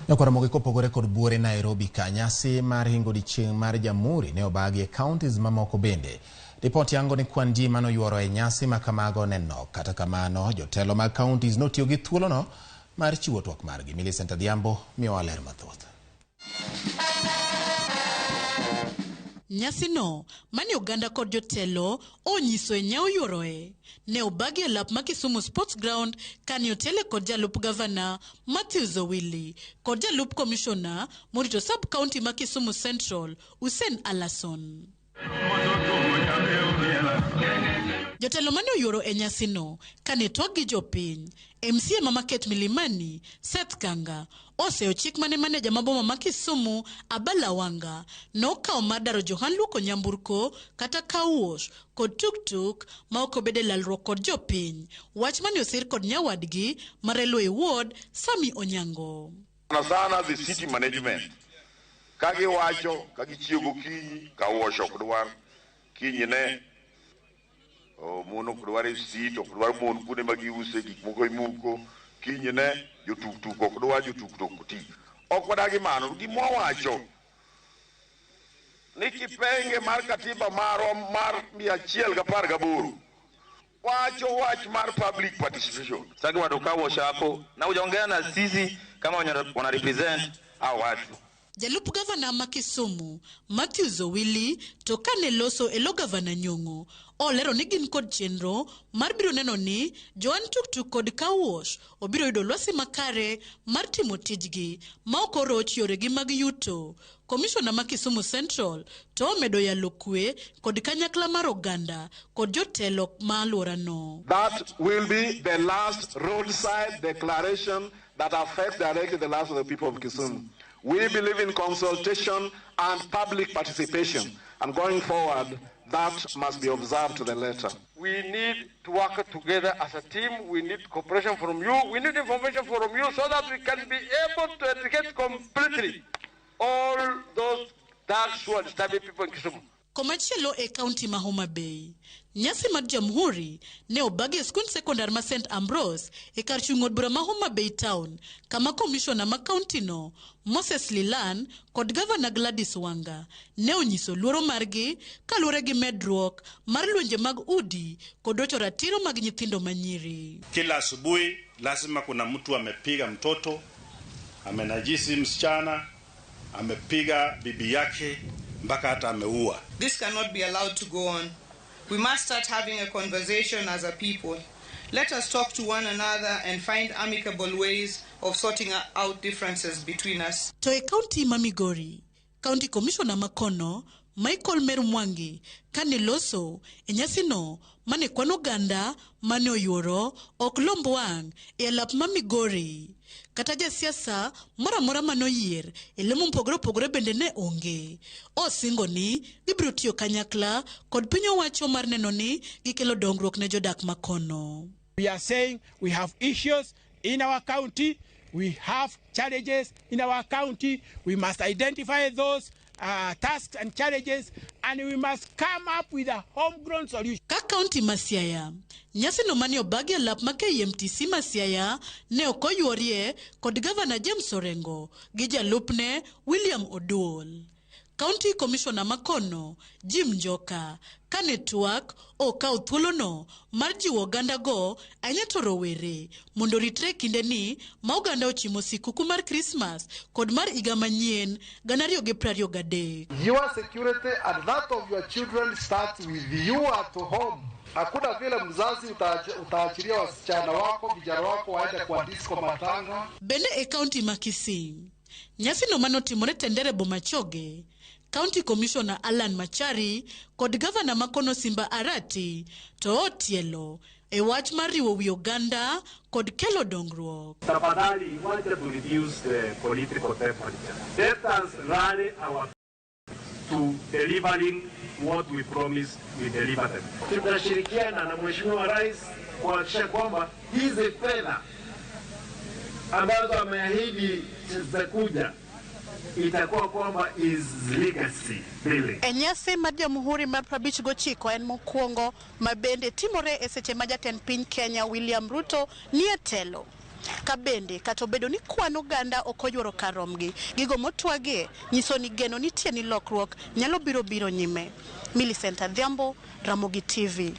Nyakwar Ramogi kopogore kod buore Nairobi ka nyasi mar hingo odiechieng' mar Jamhuri ne obagi e counties mamoko bende. Ripot yango ni kwan ji manoyuoro e nyasi ma kamago ne nok. Kata kamano, jotelo mag counties notiyo gi thuolono mar chiwo twak margi. Millicent Adhiambo miyowa ler mathoth. Nyasino mane oganda kod jotelo onyiso e nyawo yuoroe ne obagi e lap ma Kisumu Sports Ground kane otele kod jalup gavana Mathews Owili kod jalup komishona morito sub county ma Kisumu Central Hussein Alason. Jotelo mane oyuoro e nyasino kane twak gi jopiny, MCA ma Market Milimani, Seth Kanga, oseyo chik mane maneja ma boma ma Kisumu, Abala Wanga, nokawo mar daro johan luoko nyamburko kata car wash kod tuktuk ma ok obedo e lalruok kod jopiny, wach mane osir kod nyawadgi ma Railway Ward, Sammy Onyango. Sana sana the city management ka giwacho ka gichiew gokinyi car wash ok dwar kinyne oh, mon ok dwar e street ok dwar mon kuonde ma giuse gik moko imuko kinyne jotuktuk ok dwar jotuktuk ok ti ok wadagi mano gima wawacho ni kipenge mar katiba marwa mar 118 wacho wach mar public participation. Sitaki watu car wash hapo na hujaongea na sisi kama wana represent hao watu. Jalup gavana ma Kisumu, Mathews Owili, to kane loso e lo gavana Nyong'o, olero ni gin kod chenro mar biro neno ni johan tuktuk kod car wash obiro yudo lwasi makare mar timo tijgi ma ok oroch yoregi mag yuto. Komishona ma Kisumu Central to omedo yalo kwe kod kanyakla mar oganda kod jotelo ma alworano. That will be the last roadside declaration that affects directly the lives of the people of Kisumu. We believe in consultation and public participation, and going forward, that must be observed to the letter. We need to work together as a team. We need cooperation from you. We need information from you so that we can be able to educate completely all those thugs who are disturbing people in Kisumu. Komachielo e kaunti ma Homa Bay, nyasi mar Jamhuri ne obagi e skund sekondar ma St Ambrose e kar chung' od bura ma Homa Bay Town, kama komishona ma kaunti no Moses Lilan kod gavana Gladys Wanga ne onyiso luoro margi kaluwore gi medruok mar lwenje mag udi kod rocho ratiro mag nyithindo manyiri. Kila asubuhi lazima kuna mtu amepiga mtoto, amenajisi msichana, amepiga bibi yake mpaka hata ameua. This cannot be allowed to go on. We must start having a conversation as a people. Let us talk to one another and find amicable ways of sorting out differences between us. To e kaunti ma Migori, County Commissioner makono Michael Meru Mwangi kane loso e nyasino mane kwan oganda mane oyuoro ok lomb wang' e alap ma Migori. Kata jasiasa moro amora mane oyier e lemo mopogore opogore bende ne onge. Osingo ni gibiro tiyo kanyakla kod piny owacho mar neno ni gikelo dongruok ne jodak makono. We are saying we have issues in our county, we have challenges in our county. We must identify those tasks and challenges, and we must come up with a homegrown solution. Ka kaunti ma Siaya, nyasino mane obagi e lap ma KMTC ma Siaya ne ok oyuorie kod gavana James Orengo gi jalupne William Oduol. County Commissioner makono Jim Njoka kane twak okawo thuolono mar jiwo oganda go ahinya to rowere mondo oritre kinde ni ma oganda ochimo sikuku mar Krismas kod mar higa manyien 2023. Your security and that of your children starts with you at home. Hakuna vile mzazi utaachilia wasichana wako, vijana wako waende kwa disco matanga. Bende e kaunti ma Kisii, nyasino manotimore Tendere Bomachoge, County Commissioner Alan Machari kod gavana makono Simba Arati to otielo e wach mar riwo wi oganda kod kelo dongruok. Tafadhali wacha to reduce the political temperature. Let us rally our to delivering what we promised we deliver them. Tutashirikiana na Mheshimiwa Rais kuhakikisha kwamba hizi fedha ambazo ameahidi zitakuja itakuwa kwamba is legacy building. E nyasi mar Jamhuri mar 59 en mokwongo ma bende timore e seche ma jatend piny Kenya William Ruto nie telo. Ka bende kata obedo ni kwan oganda ok oyuoro kar romgi, gigo motwagie nyiso ni geno nitie ni lokruok nyalo biro biro nyime. Millicent Adhiambo, Ramogi TV.